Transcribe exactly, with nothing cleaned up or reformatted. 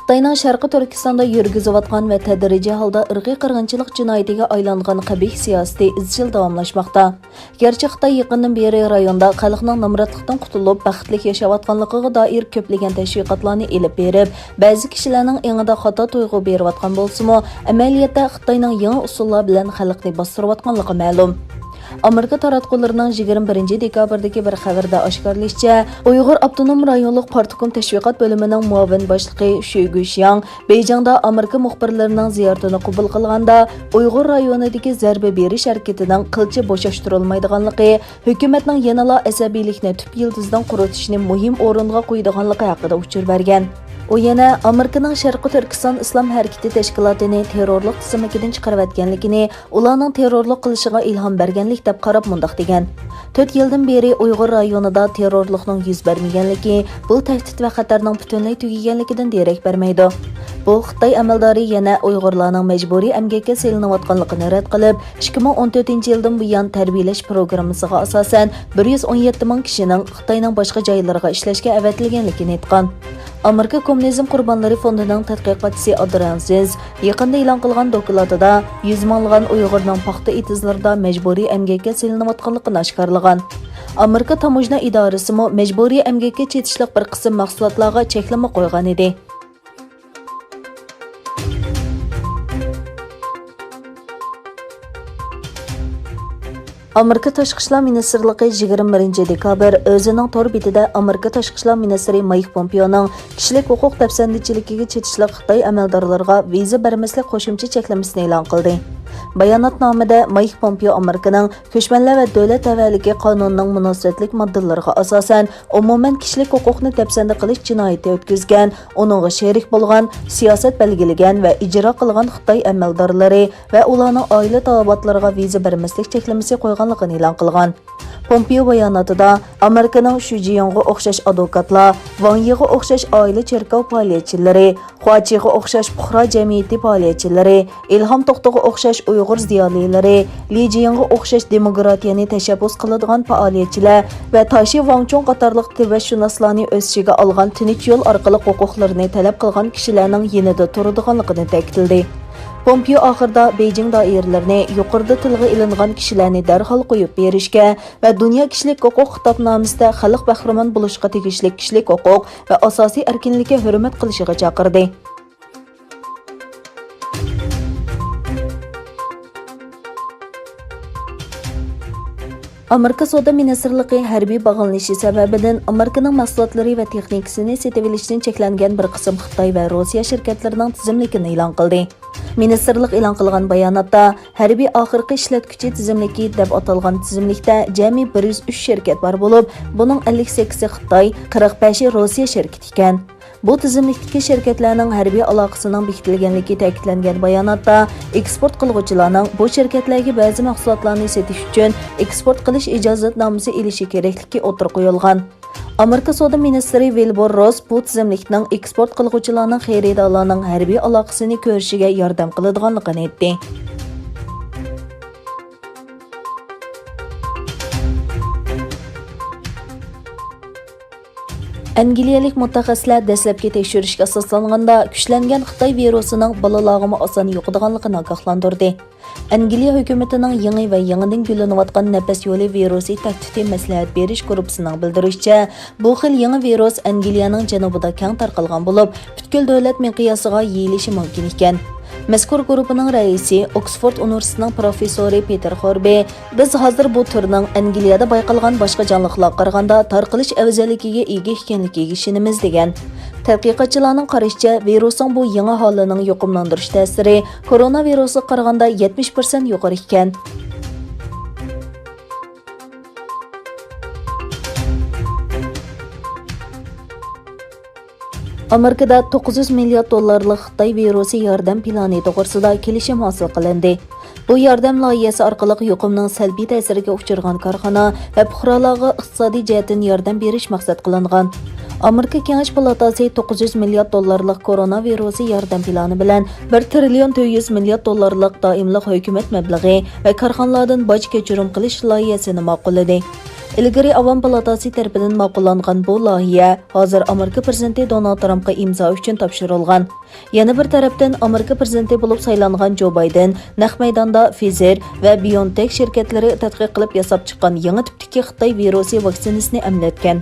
خىتاينىڭ شەرقىي تۈركىستاندا يۈرگۈزۈۋاتقان ۋە تەدرىجىي ھالدا ئىرقىي قىرغىنچىلىق جىنايىتىگە ئايلانغان قەبىھ سىياسىتى ئىزچىل داۋاملاشماقتا. گەرچە خىتاي يېقىندىن بېرى رايوندا خەلقنىڭ نامراتلىقتىن قۇتۇلۇپ، بەختلىك ياشاۋاتقانلىقىغا دائىر كۆپلىگەن تەشۋىقاتلارنى ئېلىپ بېرىپ، بەزى كىشىلەرنىڭ ئېڭىدا خاتا تۇيغۇ بېرىۋاتقان بولسىمۇ، ئەمەلىيەتتە خىتاينىڭ يېڭى ئۇسۇللار بىلەن خەلقنى باستۇرۇۋاتقانلىقى مەلۇم. ئامېرىكا تاراتقۇلىرىنىڭ يىگىرمە بىرىنچى دېكابىردىكى بىر خەۋىرىدە ئاشكارىلىشىچە، ئۇيغۇر ئاپتونوم رايونلۇق پارتكوم تەشۋىقات بۆلۈمىنىڭ مۇئاۋىن باشلىقى شۈ گۈشياڭ بېيجىڭدا ئامېرىكا مۇخبىرلىرىنىڭ زىيارىتىنى قوبۇل قىلغاندا، ئۇيغۇر رايونىدىكى زەربە بېرىش ھەرىكىتىنىڭ قىلچە بوشاشتۇرۇلمايدىغانلىقى، ھۆكۈمەتنىڭ يەنىلا ئەسەبىيلىكنى تۈپ يىلتىزىدىن قۇرۇتۇشنى مۇھىم ئورۇنغا قويىدىغانلىقى ھەققىدە ئۇچۇر بەرگەن. ئۇ يەنە ئامېرىكىنىڭ شەرقىي تۈركىستان ئىسلام ھەرىكىتى تەشكىلاتىنى تېررورلۇق تىزىملىكىدىن چىقىرىۋەتكەنلىكىنى، ئۇلارنىڭ تېررورلۇق قىلىشىغا ئىلھام بەرگەنلىك دەپ قاراپ مۇنداق دېگەن: تۆت يىلدىن بېرى ئۇيغۇر رايونىدا تېررورلۇقنىڭ يۈز بەرمىگەنلىكى، بۇ تەھدىت ۋە خەتەرنىڭ پۈتۈنلەي تۈگىگەنلىكىدىن دېرەك بەرمەيدۇ. بۇ خىتاي ئەمەلدارى يەنە ئۇيغۇرلارنىڭ مەجبۇرىي ئەمگەككە سېلىنىۋاتقانلىقىنى رەت قىلىپ، ئىككى مىڭ ئون تۆتىنچى يىلدىن بۇيان تەربىيەلەش پروگراممىسىغا ئاساسەن، بىر يۈز ئون يەتتە مىڭ كىشىنىڭ خىتاينىڭ باشقا جايلىرىغا ئىشلەشكە ئەۋەتىلگەنلىكىنى ئېيتقان. ئامېرىكا كوممۇنىزم قۇربانلىرى فوندىنىڭ تەتقىقاتچىسى ئادرىان زىنز يېقىندا ئېلان قىلغان دوكلاتىدا، يۈز مىڭلىغان ئۇيغۇرنىڭ پاختا ئېتىزلىرىدا مەجبۇرىي ئەمگەككە سېلىنىۋاتقانلىقىنى ئاشكارىلىغان. ئامېرىكا تاموژنا ئىدارىسىمۇ مەجبۇرىي ئەمگەككە چېتىشلىق بىر قىسىم مەھسۇلاتلارغا چەكلىمە قويغان ئىدى. ئامېرىكا تاشقى ئىشلار مىنىستىرلىقى يىگىرمە بىرىنچى دېكابىر ئۆزىنىڭ تور بېتىدە ئامېرىكا تاشقى ئىشلار مىنىستىرى مايك پومپېئونىڭ كىشىلىك ھوقۇق دەپسەندىچىلىكىگە چېتىشلىق خىتاي ئەمەلدارلىرىغا ۋىزا بەرمەسلىك قوشۇمچە چەكلىمىسىنى ئېلان قىلدى. باياناتنامىدە مايك پومپېئو ئامېرىكىنىڭ كۆچمەنلەر ۋە دۆلەت تەۋەلىكى قانۇنىنىڭ مۇناسىۋەتلىك ماددىلىرىغا ئاساسەن، ئومۇمەن كىشىلىك ھوقۇقنى دەپسەندە قىلىش جىنايىتى ئۆتكۈزگەن، ئۇنىڭغا شېرىك بولغان، سىياسەت بەلگىلىگەن ۋە ئىجرا قىلغان خىتاي ئەمەلدارلىرى ۋە ئۇلارنىڭ ئائىلە تاۋابىئاتلىرىغا ۋىزا بېرىلمەسلىك چەكلىمىسى قويغانلىقىنى ئېلان قىلغان. پومپېئو باياناتىدا، ئامېرىكىنىڭ شۈ جياڭغا ئوخشاش ئادۋوكاتلار، ۋاڭ يىغا ئوخشاش ئائىلە چېركاۋ پائالىيەتچىلىرى، خۇا چىغا ئوخشاش پۇقرا جەمئىيىتى پائالىيەتچىلىرى، ئىلھام توختىغا ئوخشاش ئۇيغۇر زىيالىيلىرى، لى جياڭغا ئوخشاش دېموكراتىيەنى تەشەببۇس قىلىدىغان پائالىيەتچىلەر ۋە تاشى ۋاڭچۇڭ قاتارلىق تىبەتشۇناسلارنى ئۆز ئىچىگە ئالغان تىنچ يول ئارقىلىق ھوقۇقلىرىنى تەلەپ قىلغان كىشىلەرنىڭ يېنىدا تۇرىدىغانلىقىنى تەكىتلىدى. پومپېئو ئاخىرىدا بېيجىڭ دائىرىلىرىنى يۇقىرىدا تىلغا ئېلىنغان كىشىلەرنى دەرھال قويۇپ بېرىشكە ۋە دۇنيا كىشىلىك ھوقۇق خىتابنامىسىدە خەلق بەھرىمەن بولۇشقا تېگىشلىك كىشىلىك ھوقۇق ۋە ئاساسىي ئەركىنلىككە ھۆرمەت قىلىشىغا چاقىردى. ئامېرىكا سودا مىنىستىرلىقى ھەربىي باغلىنىشى سەۋەبىدىن ئامېرىكىنىڭ مەھسۇلاتلىرى ۋە تېخنىكىسىنى سېتىۋېلىشتىن چەكلەنگەن بىر قىسىم خىتاي ۋە روسىيە شىركەتلىرىنىڭ تىزىملىكىنى ئېلان قىلدى. مىنىستىرلىق ئېلان قىلغان باياناتتا، ھەربىي ئاخىرقى ئىشلەتكۈچى تىزىملىكى دەپ ئاتالغان تىزىملىكتە جەمئىي بىر يۈز ئۈچ شىركەت بار بولۇپ، بۇنىڭ ئەللىك سەككىزى خىتاي، قىرىق بەشى روسىيە شىركىتى ئىكەن. بۇ تىزىملىكتىكى شىركەتلەرنىڭ ھەربىي ئالاقىسىنىڭ بېكىتىلگەنلىكى تەكىتلەنگەن باياناتتا، ئېكسپورت قىلغۇچىلارنىڭ بۇ شىركەتلەرگە بەزى مەھسۇلاتلارنى سېتىش ئۈچۈن ئېكسپورت قىلىش ئىجازەتنامىسى ئېلىشى كېرەكلىكى ئوتتۇرىغا قويۇلغان. ئامېرىكا سودا مىنىستىرى ۋىلبۇر روس بۇ تىزىملىكنىڭ ئېكسپورت قىلغۇچىلارنىڭ خېرىدارلارنىڭ ھەربىي ئالاقىسىنى كۆرۈشىگە ياردەم قىلىدىغانلىقىنى ئېيتتى. ئەنگلىيەلىك مۇتەخەسسىسلەر دەسلەپكى تەكشۈرۈشكە ئاساسلانغاندا، كۈچلەنگەن خىتاي ۋىرۇسىنىڭ بالىلارغىمۇ ئاسان يۇقىدىغانلىقىنى ئاگاھلاندۇردى. ئەنگلىيە ھۆكۈمىتىنىڭ يېڭى ۋە يېڭىدىن گۈللىنىۋاتقان نەپەس يولى ۋىرۇسى تەھدىتى مەسلىھەت بېرىش گۇرۇپپىسىنىڭ بىلدۈرۈشىچە، بۇ خىل يېڭى ۋىرۇس ئەنگلىيەنىڭ جەنۇبىدا كەڭ تارقالغان بولۇپ، پۈتكۈل دۆلەت مىقياسىغا يېيىلىشى مۇمكىن ئىكەن. مەزكۇر گۇرۇپپىنىڭ رەئىسى، ئوكسفورد ئۇنىۋېرسىتېتىنىڭ پروفېسسورى پېتېر خوربى، بىز ھازىر بۇ تۈرنىڭ ئەنگلىيەدە بايقالغان باشقا جانلىقلارغا قارىغاندا تارقىلىش ئەۋزەللىكىگە ئىگە ئىكەنلىكىگە ئىشىنىمىز، دېگەن. تەتقىقاتچىلارنىڭ قارىشىچە، ۋىرۇسنىڭ بۇ يېڭى ھالىنىڭ يۇقۇملاندۇرۇش تەسىرى كورونا ۋىرۇسىغا قارىغاندا يەتمىش پىرسەنت يۇقىرى ئىكەن. ئامېرىكىدا توققۇز يۈز مىليارد دوللارلىق خىتاي ۋىرۇسى ياردەم پىلانى توغرىسىدا كېلىشىم ھاسىل قىلىندى. بۇ ياردەم لايىھەسى ئارقىلىق يۇقۇمنىڭ سەلبىي تەسىرىگە ئۇچرىغان كارخانا ۋە پۇقرالارغا ئىقتىسادىي جەھەتتىن ياردەم بېرىش مەقسەت قىلىنغان. ئامېرىكا كېڭەش پالاتاسى توققۇز يۈز مىليارد دوللارلىق كورونا ۋىرۇسى ياردەم پىلانى بىلەن بىر تىرىليون تۆت يۈز مىليارد دوللارلىق دائىملىق ھۆكۈمەت مەبلىغى ۋە كارخانىلاردىن باج كەچۈرۈم قىلىش لايىھەسىنى ماقۇللىدى. ئىلگىرى ئاۋام پالاتاسى تەرىپىدىن ماقۇللانغان بۇ لايىھە ھازىر ئامېرىكا پىرېزىدېنتى دونالد ترامپقا ئىمزا ئۈچۈن تاپشۇرۇلغان. يەنە بىر تەرەپتىن، ئامېرىكا پىرېزىدېنتى بولۇپ سايلانغان جو بايدېن نەق مەيداندا Pfizer ۋە BioNTech شىركەتلىرى تەتقىق قىلىپ ياساپ چىققان يېڭى تىپتىكى خىتاي ۋىرۇسى ۋاكسىنىسىنى ئەملەتكەن.